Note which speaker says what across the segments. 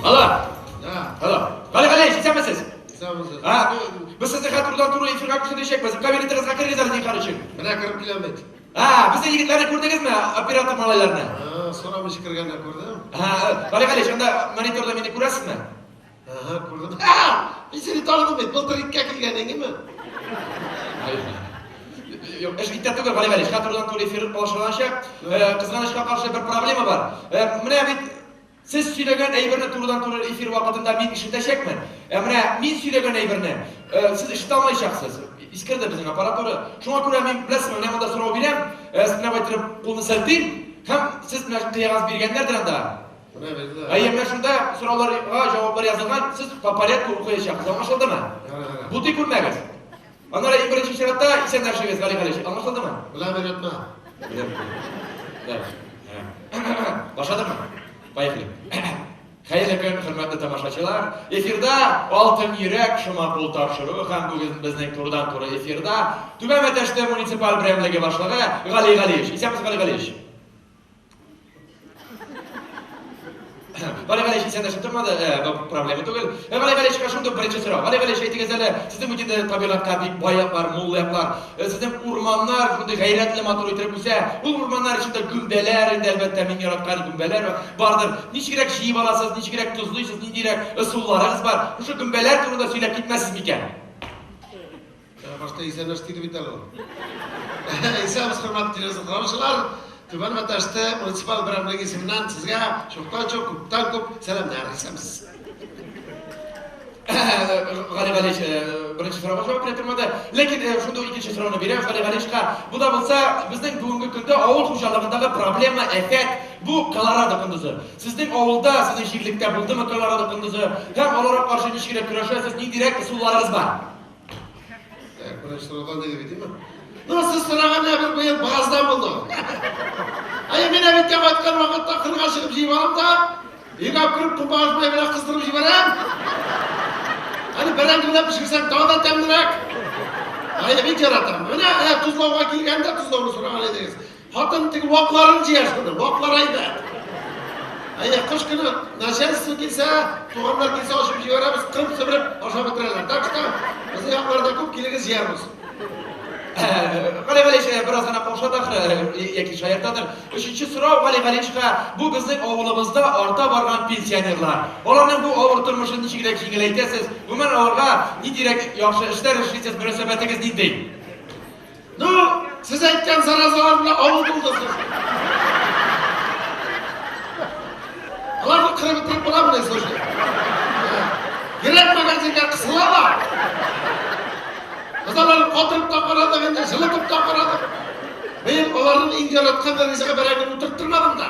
Speaker 1: Алло.
Speaker 2: Да.
Speaker 1: Алло. Гали Галиевич, исәнмесез?
Speaker 2: Исәнмесез.
Speaker 1: А, без сезне хәзер турыдан-туры эфирга күчерәчәкбез. Кабинетыгызга керегез әле, зинһар өчен.
Speaker 2: Менә кереп киләм бит.
Speaker 1: А, безнең егетләрне күрдегезме? Оператор малайларны.
Speaker 2: А, сорамыйча кергәндә күрдем.
Speaker 1: А, Гали Галиевич, анда мониторда мине күрәсезме?
Speaker 2: Ага, күрдем. А, мин сине таныдым бит. Былтыр иткә килгән идеңме?
Speaker 1: Юк, эш иттә түгел, Гали Галиевич. Хәзер турыдан-туры эфир башланачак. Кызганычка каршы бер проблема бар. Менә бит Сез сөйләгән әйберне турыдан-туры эфир вакытында мин ишетәчәкмен. Ә менә мин сөйләгән әйберне сез ишетә алмаячаксыз. Искерде безнең аппаратура. Шуңа күрә мин, беләсезме, менә монда сорау бирәм, сез менә болай иттереп кулны селтим, һәм сез менә кыягаз биргәннәрдер анда.
Speaker 2: Менә бирделәр.
Speaker 1: Әйе, менә шунда сорауларга җаваплар язылган, сез по порядку укыячаксыз. Аңлашылдымы? Бутый күрмәгез. Аннары иң беренче чиратта исәнләшегез, Гали Галиевич. Аңлашылдымы?
Speaker 2: Беләм, өйрәтмә.
Speaker 1: Беләм. Да. Башладыкмы? Поехали. Хәерле көн, хөрмәтле тамашачылар. Эфирда Алтын йөрәк шома кул тапшыруы һәм бүген безнең турыдан-туры эфирда Түбән Мәтәшле муниципаль берәмлеге башлыгы Гали Галиевич. Исәнмесез, Гали Галиевич. Гали Галиевич исәнләшеп тормады, бу проблема түгел. Гали Галиевичка шундук беренче сорау. Гали Галиевич, әйтегез әле, сезнең бит инде табигатькә бик бай яклар, мул яклар. Сезнең урманнар шундый гайрәтле матур итеп үсә. Ул урманнар эчендә гөмбәләр инде, әлбәттә, мин яраткан гөмбәләр бардыр. Ничегрәк җыеп аласыз, ничегрәк тозлыйсыз, ниндирәк ысулларыгыз бар? Шушы гөмбәләр турында сөйләп китмәссез микән?
Speaker 2: Башта исәнләш диде бит әле ул. Исәнмесез, хөрмәтле телевизор караучылар. Түбән Мәтәште муниципаль берәмлеге исеменнән сезгә чуктан-чук, күптән-күп сәламнәр. Исәнмесез.
Speaker 1: Гали Галиевич беренче сорауга җавап бирә тормады. Ләкин шундый ук икенче сорауны бирәм Гали Галиевичка. Бу да булса, безнең бүгенге көндә авыл хуҗалыгындагы проблема, афәт, бу колорадо кондызы. Сезнең авылда, сезнең җирлектә булдымы колорадо кондызы? Һәм аларга каршы ничегрәк көрәшәсез, ниндирәк ысулларыгыз бар?
Speaker 2: Так, беренче сораудан диде бит, димме? Ну, сез сораган әйбер быел бераздан булды. Әйе, мин әбиткә кайткан вакытта кырга чыгып җыеп алам да, өйгә кереп көнбагыш мае белән кыздырып җибәрәм. Әле бәрәңге белән пешерсәң тагы да тәмлерәк. Әйе, бик яратам. Менә ә, тозлауга килгәндә тозлауны сораган идегез. Хатын теге вакларын җыя шуны, ваклар әйбәт. Әйе, кыш көне начальство килсә, туганнар килсә ачып җибәрәбез, кырып себереп ашап бетерәләр. Так что безнең якларда күп, килегез җыярбыз.
Speaker 1: Гали Галиевич бераз гына каушады ахры, яки шаяртадыр. Өченче сорау Гали Галиевичка, бу безнең авылыбызда арта барган пенсионерлар. Аларның бу авыр тормышын ничегрәк җиңеләйтәсез? Гомумән, аларга ниндирәк яхшы эшләр эшлисез, мөнәсәбәтегез нинди?
Speaker 2: Ну, сез әйткән заразалар белән авыл тулды сез. Аларны кырып бетереп буламыни, слушай? Кирәкмәгән җиргә кысылалар. Без аларны катырып та карадык инде, җылытып та карадык. Быел аларның иң яраткан ризыгы бәрәңгене утырттырмадым да.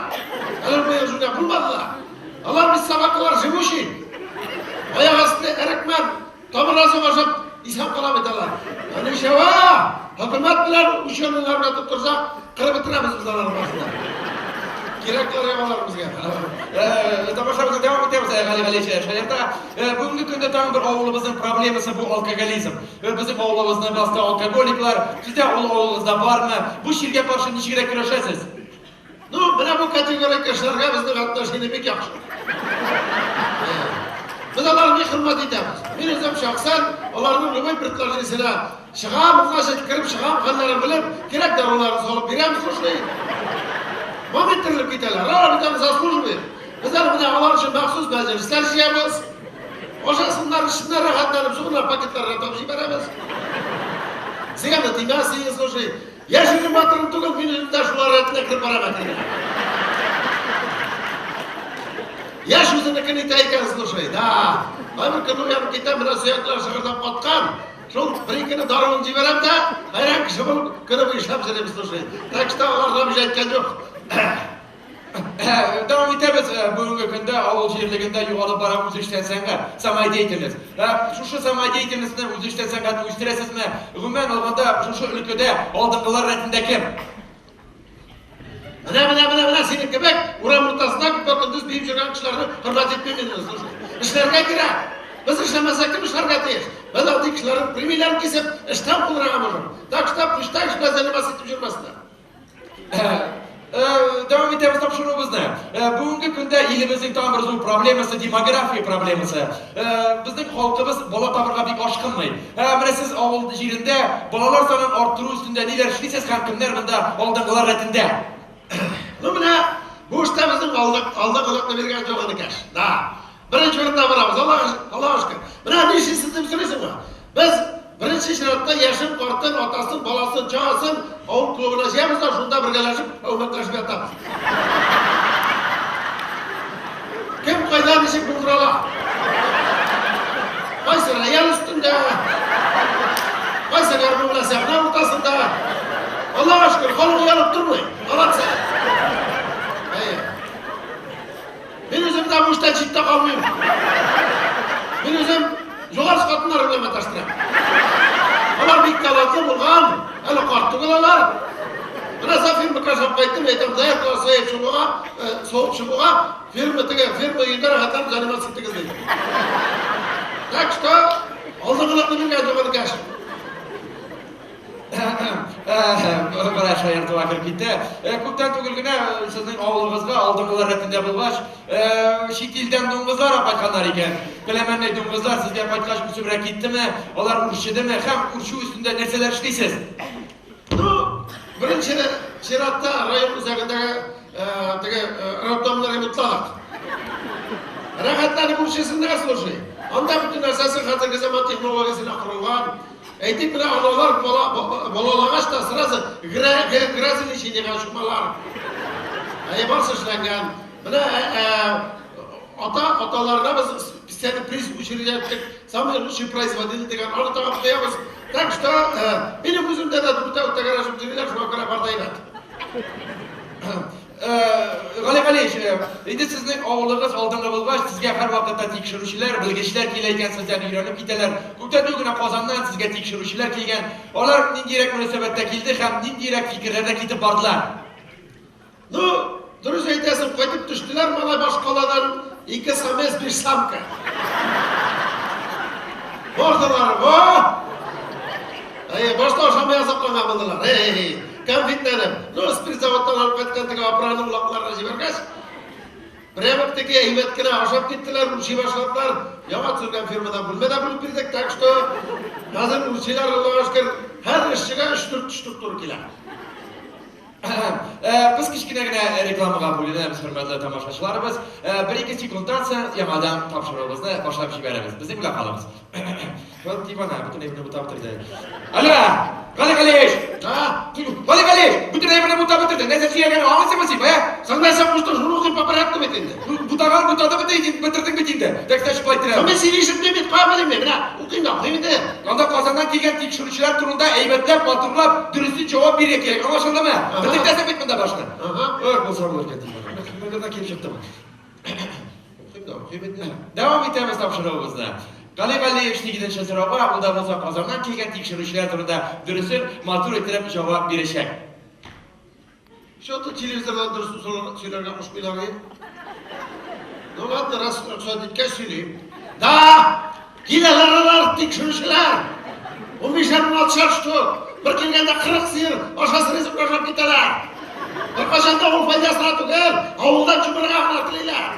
Speaker 2: Алар быел шунда булмады да. Алар бит собакалар живущий. Аяк астында әрекмән, Тамыр азык ашап исән кала бит алар. Ә ничава, хөкүмәт белән ученыйлар белән тоттырсак, кырып бетерәбез без аларны барысын да. Кирәкләр алар безгә.
Speaker 1: Тамашабызны дәвам итәбез, Гали Галиевич Шаярта. Бүгенге көндә тагын бер авылыбызның проблемасы бу алкоголизм. Безнең авылыбызны басты алкоголиклар. Сездә ул авылыгызда бармы? Бу чиргә каршы ничегрәк көрәшәсез?
Speaker 2: Ну, менә бу категория кешеләргә безнең отношение бик яхшы. Без аларны бик хөрмәт итәбез. Мин үзем шәхсән аларның любой предложениесенә чыгам, значит, кереп чыгам, хәлләрен белеп, кирәк даруларын салып бирәм, слушай. Момент терелеп китәләр. Алар бит аны заслуживает. Без әле менә алар өчен махсус мәҗлесләр җыябыз. Ашасыннар, эчсеннәр, рәхәтләнеп, сугыннар пакетларына табып җибәрәбез. Зыяны тимәс, слушай. Яшерен батырын түгел, мин үзем дә шулар рәтенә кереп барам әкрен генә. Яшь үзенекен итә икән, слушай, да. Кайбер көн уянып китәм, менә сөякләр шыгырдап каткан. Шул бер-икене даруын җибәрәм дә, хәйран кеше булып, көне буе эшләп йөрим, слушай. Так что аларга бер әйткән юк.
Speaker 1: Дәвам итәбез. Бүгенге көндә авыл җирлегендә югалып бара үзешчән сәнгать, самодеятельность. Шушы самодеятельностьны, үзешчән сәнгатьне үстерәсезме? Гомумән алганда, шушы өлкәдә алдынгылар рәтендә кем?
Speaker 2: Менә, менә, менә, менә синең кебек урам уртасында көпә-көндез биеп йөргән кешеләрне хөрмәт итмим мин, слушай. Эшләргә кирәк. Без эшләмәсәк, кем эшләргә тиеш? Без андый кешеләрнең премияләрен кисеп, эштән кудырырга можем. Так что пусть так эш белән заниматься итеп йөрмәсеннәр.
Speaker 1: Дәвам итәбез тапшыруыбызны. Бүгенге көндә илебезнең тагын бер зур проблемасы демография проблемасы. Безнең халкыбыз бала табырга бик ашкынмый. Менә сез авыл җирендә балалар санын арттыру өстендә ниләр эшлисез һәм кемнәр монда алдынгылар рәтендә?
Speaker 2: Ну менә бу эштә безнең алдынгылыкны биргән юк, энекәш. Да. Беренче урында барабыз, Аллага, Аллага шөкер. Менә ни эшлисез дип сорыйсыңмы? Без беренче чиратта яшен, картын, атасын, баласын, чагасын авыл клубына җыябыз да шунда бергәләшеп, әүмәкләшеп ятабыз. Кем кайда ничек булдыра ала? Кайсы рояль өстендә, кайсы гармун белән сәхнә уртасында. Аллага шөкер, халык оялып тормый. Молодцы. Әйе. Мин үзем дә бу эштән читтә калмыйм. Мин үзем Югары хатыннары белән маташтырам. Алар бик талантлы булган, әле карт түгел алар. Менә фирма кашап кайттым, әйтәм, заявка саеп чыгуга, соғып чыгуга, фирма теге, фирма өендә рәхәтләнеп заниматься итегез ди. Так что, алдынгылыкны биргән юк энекәш.
Speaker 1: Менә шаяртуга кереп китте. Күптән түгел генә сезнең авылыгызга алдынгылар рәтендә булгач, чит илдән дуңгызлар алып кайтканнар икән. Беләмәннәй дуңгызлар сезгә кайткач үсебрәк киттеме, алар үрчедеме һәм үрчү өстендә нәрсәләр эшлисез?
Speaker 2: Ну, беренче чиратта район үзәгендәге теге роддомны ремонтладык. Рәхәтләнеп үрчесеннәр, слушай. Анда бөтен нәрсәсе хәзерге заман технологиясенә корылган. Әйтик, менә аналар бала, балалагач та сразу грязелечениега чумалар. Әйе, барсы эшләнгән. Менә ата аталарына без специальный приз учредить иттек. Самый лучший производитель дигән аны тагып куябыз. Так что, минем үземдә дә дүртәү тәгәрәшеп йөриләр, шуңа күрә бар да әйбәт.
Speaker 1: Гали Галиевич, инде сезнең авылыгыз алдынгы булгач, сезгә һәрвакытта тикшерүчеләр, белгечләр килә икән, сездән өйрәнеп китәләр. Күптән түгел генә Казаннан сезгә тикшерүчеләр килгән. Алар ниндирәк мөнәсәбәттә килде һәм ниндирәк фикерләрдә китеп бардылар?
Speaker 2: Ну, дөрес әйтәсең, кайтып төштеләр малай башкаладан ике самец, биш самка. Бардылар, во! Әйе, башта ашамый азапланган булдылар. Эй, конфетләрем. Ну, спиртзаводтан алып кайткан теге апраны улакларга җибәргәч, прямо таки әйбәт кенә ашап киттеләр, үрчи башладылар. Яңа төзелгән фирмадан бүлмә дә бүлеп бирдек, так что хәзер үрчиләр, Аллага шөкер, һәр эшчегә 3-4 штук туры килә.
Speaker 1: Без кечкенә генә рекламага бүленәбез, хөрмәтле тамашачыларыбыз. Бер-ике секундтан соң яңадан тапшыруыбызны башлап җибәрәбез. Безнең белән калыгыз. Вот дивана, бөтен әйберне бутап бетерде. Алло! Гали Галиевич!
Speaker 2: Да?
Speaker 1: Гали Галиевич, бөтен әйберне бутап бетерде. Нәрсә сөйләгәнен аңлыйсыңмы син, бая?
Speaker 2: Соң нәрсә куштың, шуны укыйм по порядку бит инде.
Speaker 1: Бутаган бутады бит инде, бетердең бит инде. Текстта шулай
Speaker 2: әйтелә. Соң мин сине ишетмим бит, кая белим мин? Менә укыйм да укыйм инде.
Speaker 1: Анда Казаннан килгән тикшерүчеләр турында әйбәтләп, матурлап, дөресен җавап бирергә кирәк. Аңлашылдымы? Бетердәсең бит монда башны. Эх, булса булыр икән дим. Кемнәрдән килеп чыкты бу?
Speaker 2: Укыйм да укыйм инде.
Speaker 1: Дәвам итәбез тапшыруыбызны. Гали Галиевич нигезенчә сорауга, ул да булса Казаннан килгән тикшерүчеләр турында дөресен, матур иттереп җавап бирәчәк.
Speaker 2: Что-то телевизордан дөресен сөйләргә кушмыйлар ни? Ну ладно, раз рөхсәт иткәч сөйлим. Да! Киләләр алар тикшерүчеләр. 15-әр 16-шар штук. Бер килгәндә 40 сыер ашасы ризык ашап китәләр. Беркайчан да ул файдасына түгел, авылдан чумырга гына телиләр.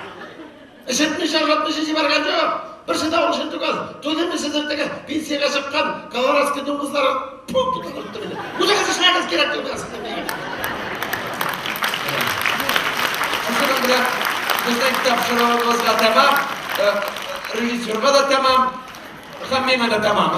Speaker 2: Эчертмичә, ашатмыйча җибәргән юк. Берсе дә ул өчен түгел. Түземме сезнең теге пенсиягә чыккан колорадский дуңгызлары. Пу, тутыртты мине. Үзегез эшләгез кирәк түгел сезнең миңа.
Speaker 1: Шушының белән безнең тапшыруыбызга тәмам, режиссерга да тәмам, һәм миңа да тәмам.